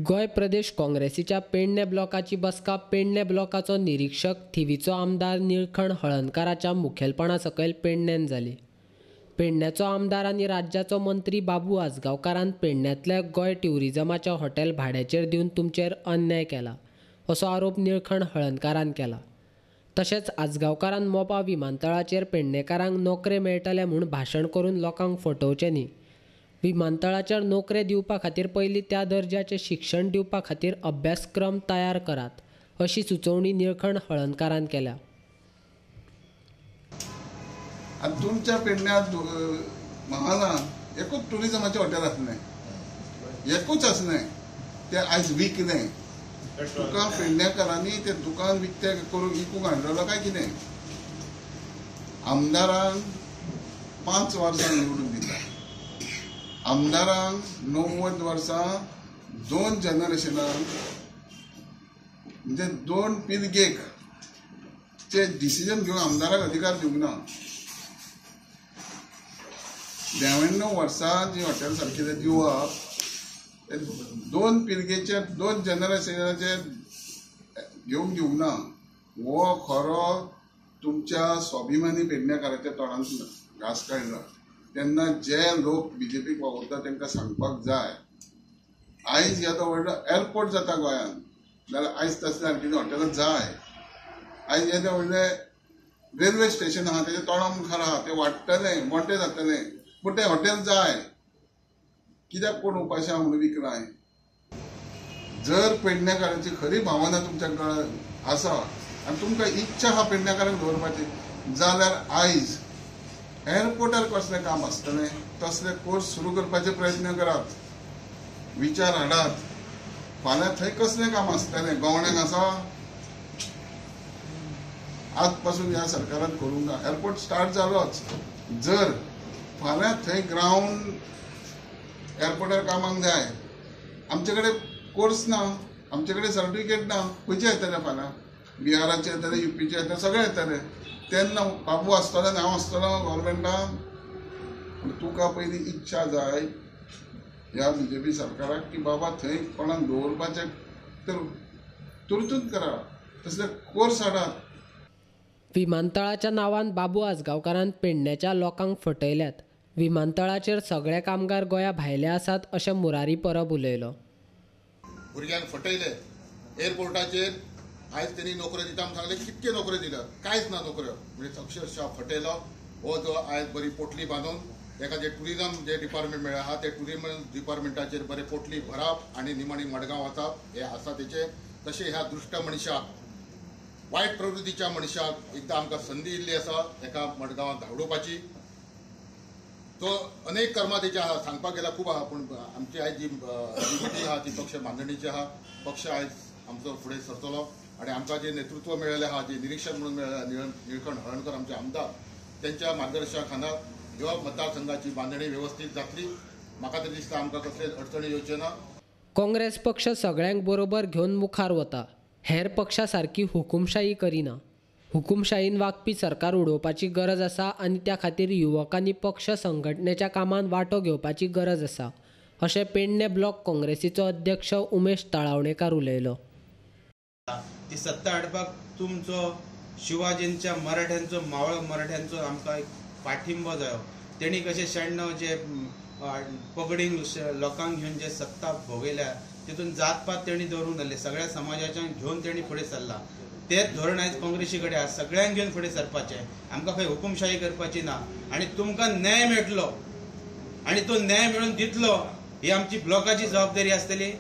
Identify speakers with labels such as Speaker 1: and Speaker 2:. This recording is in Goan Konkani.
Speaker 1: गोंय प्रदेश काँग्रेसीच्या पेडणे ब्लॉकाची बसका पेडणे ब्लॉकाचो निरीक्षक थिवीचो आमदार निळखण हळर्णकाराच्या मुखेलपणा सकयल पेडण्यान जाली. पेडण्याचो आमदार आनी राज्याचो मंत्री बाबू आजगांवकारान पेडण्यांतल्या गोंय ट्युरिजमाचें हॉटेल भाड्याचेर दिवन तुमचेर अन्याय केला असो आरोप निळखण हळर्णकारान केला. तशेंच आजगांवकारान मोपा विमानतळाचेर पेडणेकारांक नोकरे मेळटले म्हूण भाशण करून लोकांक फटोवचें न्ही. विमानतळाचेर नोकरे दिवपा खातीर पयलीं त्या दर्जाचें शिक्षण दिवपा खातीर अभ्यासक्रम तयार करात अशी सुचोवणी निळखण हळर्णकारान केल्या.
Speaker 2: आनी तुमच्या पेडण्यात महालान एकूच ट्युरिजमाचें हॉटेल आसलें, एकूच आसलें, तें आयज विकलें. तुका पेडणेकारांनी तें दुकान विकतें करून विकूंक हाडलेलो काय कितें? आमदारान 5 वर्सां निवडून दिता, आमदारांक 90 वर्सां 2 जनरेशनाक म्हणजे 2 पिळगेक चे डिसिजन घेवन आमदाराक अधिकार दिवंक ना. 92 वर्सां जी हॉटेल सारकें दिवप 2 पिळगेचे 2 जनरेशनाचे घेवंक दिवंक ना. हो खरो तुमच्या स्वाभिमानी पेडणेकाराच्या तोंडांत घास काडला. तेन्ना जे लोक बीजेपीक वावुरता तांकां सांगपाक जाय, आयज येदो व्हडलो एअरपोर्ट जाता गोंयांत जाल्यार आयज तसलें आणखी हॉटेलां जाय. आयज येदें व्हडलें रेल्वे स्टेशन आहा तेजे तोंडा मुखार आहा, तें वाडटलें, मोटें जातलें, पूण तें हॉटेल जाय. कित्याक कोण उपाशी आहा म्हणून विकलाय? जर पेडणेकारांची खरी भावना तुमच्या कडेन आसा आनी तुमकां इच्छा आहा पेडणेकारांक दवरपाची जाल्यार आयज एअरपोर्टार कसलें काम आसतलें तसले कोर्स सुरू करपाचे प्रयत्न करात, विचार हाडात. फाल्यां थंय कसलें काम आसतलें? गवण्याक आसा आज पासून ह्या सरकारान करूंक ना. एअरपोर्ट स्टार्ट जालोच, जर फाल्यां थंय ग्रावंड एअरपोर्टार कामाक जाय, आमचे कडेन कोर्स ना, आमचे कडेन सर्टिफिकेट ना, खंयचे येतले फाल्यां? बिहाराचे येतले, युपीचे येतले, सगळे येतले. तेन्ना बाबू आसतलो आनी हांव आसतलो गव्हर्मेंटान. पूण तुका पयलीं इच्छा जाय ह्या बीजेपी सरकाराक की बाबा थंय कोणाक दवरपाचें तर तुर्तूच करा, तसले कोर्स हाडात.
Speaker 1: विमानतळाच्या नांवान बाबू आजगांवकारान पेडण्याच्या लोकांक फटयल्यात. विमानतळाचेर सगळे कामगार गोंया भायले आसात अशें मुरारी परब उलयलो.
Speaker 3: भुरग्यांक फटयले एअरपोर्टाचेर. आयज तेणी नोकऱ्यो दिता म्हूण सांगलें, कितक्यो नोकऱ्यो दिल्या? कांयच ना नोकऱ्यो. म्हणजे अक्षरशः फटयलो. हो जो आयज बरी पोटली बांदून ताका जे ट्युरिजम जे डिपार्टमेंट मेळ्ळें आहा ते ट्युरिजम डिपार्टमेंटाचेर बरें पोटली भरप आनी निमाणी मडगांव वचप हें आसा तेचें. तशें ह्या दुश्ट मनशाक, वायट प्रवृत्तीच्या मनशाक एकदां आमकां संदी इल्ली आसा ताका मडगांवांत धांवडोवपाची. तो अनेक कर्मां तेचे आहा, सांगपाक गेल्यार खूब आहा, पूण आमची आयज जी मिटींग आहा ती पक्ष बांदणीची आहा. पक्ष आयज आमचो फुडें सरतलो आनी आमकां जे नेतृत्व मेळ्ळेलें आहा, जे निरीक्षक म्हणून मेळ्ळें निळखण हळर्णकर आमचे आमदार, तेंच्या मार्गदर्शना खाला ह्या मतदारसंघाची बांधणी व्यवस्थीत जातली. म्हाका तरी दिसता आमकां कसलेच अडचणी येवच्यो ना.
Speaker 1: काँग्रेस पक्ष सगळ्यांक बरोबर घेवन मुखार वता, हेर पक्षा सारकी हुकुमशाही करिना. हुकुमशाहीन वागपी सरकार उडोवपाची गरज आसा आनी त्या खातीर युवकांनी पक्ष संघटनेच्या कामांत वांटो घेवपाची गरज आसा अशें पेडणे ब्लॉक काँग्रेसीचो अध्यक्ष उमेश तळावणेकार उलयलो.
Speaker 4: ती सत्ता हाडपाक तुमचो शिवाजींच्या मराठ्यांचो, मावळ मराठ्यांचो आमकां एक पाठिंबो जायो. तेणी कशें 96 जे पगडींग लोकांक घेवन जे सत्ता भोगयल्या तितून जातपात तेणी दवरूंक नासले, सगळ्या समाजाच्यान घेवन तेणी फुडें सरला. तेच धोरण आयज काँग्रेसी कडेन आसा, सगळ्यांक घेवन फुडें सरपाचें. आमकां खंय हुकुमशाही करपाची ना आनी तुमकां न्याय मेळटलो आनी तो न्याय मेळून दितलो ही आमची ब्लॉकाची जबाबदारी आसतली.